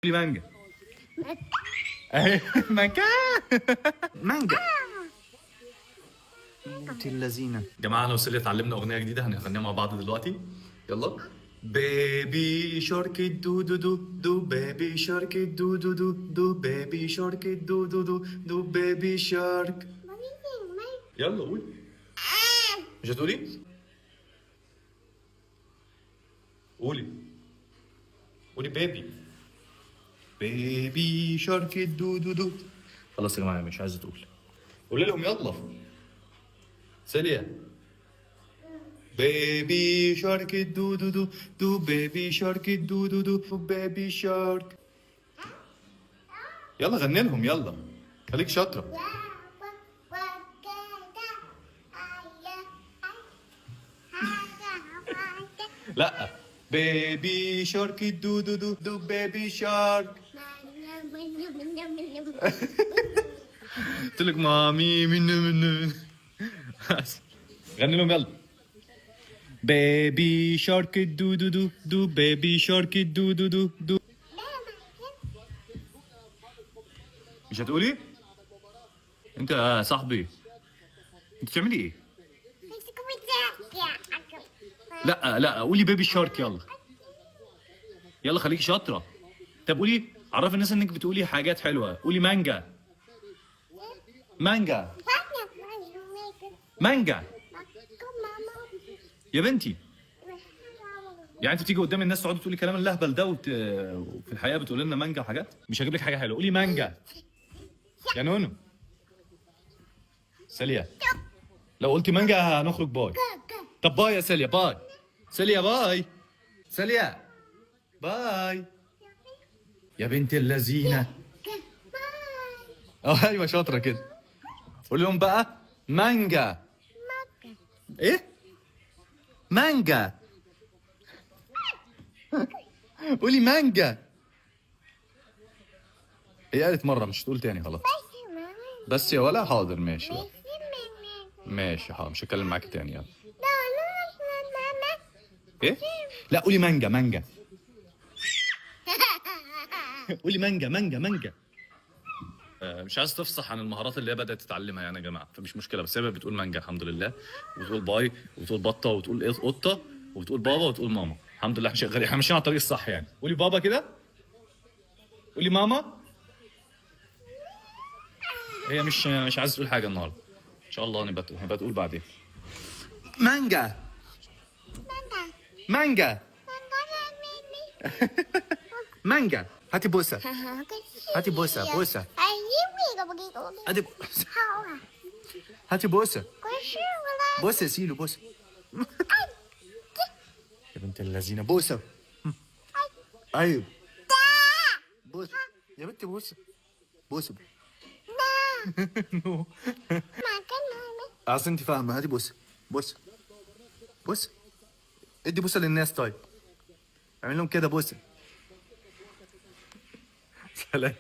قولي مانجا. اهي مانجا مانجا. بنت اللذينه. جماعة انا وسيليا اتعلمنا اغنية جديدة هنغنيها مع بعض دلوقتي. يلا. baby shark doo doo doo doo baby shark doo doo doo doo baby shark doo doo doo doo baby shark. يلا قولي. مش هتقولي؟ قولي قولي baby baby shark doo doo doo. خلاص يا جماعة مش عايزه تقول. قولي لهم يلا. سيليا. baby shark doo doo doo doo baby shark doo doo doo baby shark. يلا غني لهم يلا. خليك شاطرة. لا baby shark doo doo doo doo baby shark. قلت لك mommy من من. غني لهم يلا. baby shark doo doo doo doo baby shark doo doo doo doo. مش هتقولي؟ انت يا صاحبي انت بتعملي ايه؟ لا لا قولي baby shark يلا. يلا خليكي شاطرة. طب قولي، عرفي الناس انك بتقولي حاجات حلوة. قولي مانجا مانجا مانجا يا بنتي. يعني انت بتيجي قدام الناس تقعدي تقولي كلام اللهبل ده وفي الحقيقة بتقولي لنا مانجا وحاجات. مش هجيب لك حاجة حلوة. قولي مانجا يا نونو. سيليا لو قلتي مانجا هنخرج bye. طب bye يا سيليا. bye سيليا. bye سيليا. bye يا بنت اللذينه. اه ايوه شاطرة كده. قول لهم بقى مانجا. ايه؟ مانجا. قولي مانجا. هي قالت مرة مش هتقول تاني خلاص. بس يا ولا. حاضر ماشي ماشي حاضر مش هتكلم معاكي تاني. يلا. ايه؟ لا قولي مانجا مانجا. قولي مانجا مانجا مانجا. مش عايز تفصح عن المهارات اللي هي بدات تتعلمها يعني يا جماعة، فمش مشكلة. بس هي بتقول مانجا الحمد لله، وبتقول bye، وبتقول بطه، وبتقول ايه قطة، وبتقول بابا، وبتقول ماما. الحمد لله احنا شغالين، احنا ماشيين على الطريق الصح يعني. قولي بابا كده. قولي ماما. هي مش عايزه تقول حاجة النهارده. ان شاء الله نبقى تقول بعدين. مانجا مانجا مانجا. هاتي بوسه. هاتي بوسه بوسه. هاتي هاتي بوسه بوسه يا سيلو بوسه. يا بنت اللذينه بوسه. ايوه بوسه يا بنتي بوسه بوسه. no اصل انت فاهمه. هاتي بوسه بوسه بوسه. ادي بوسه للناس. طيب اعمل لهم كده بوسه. سلام.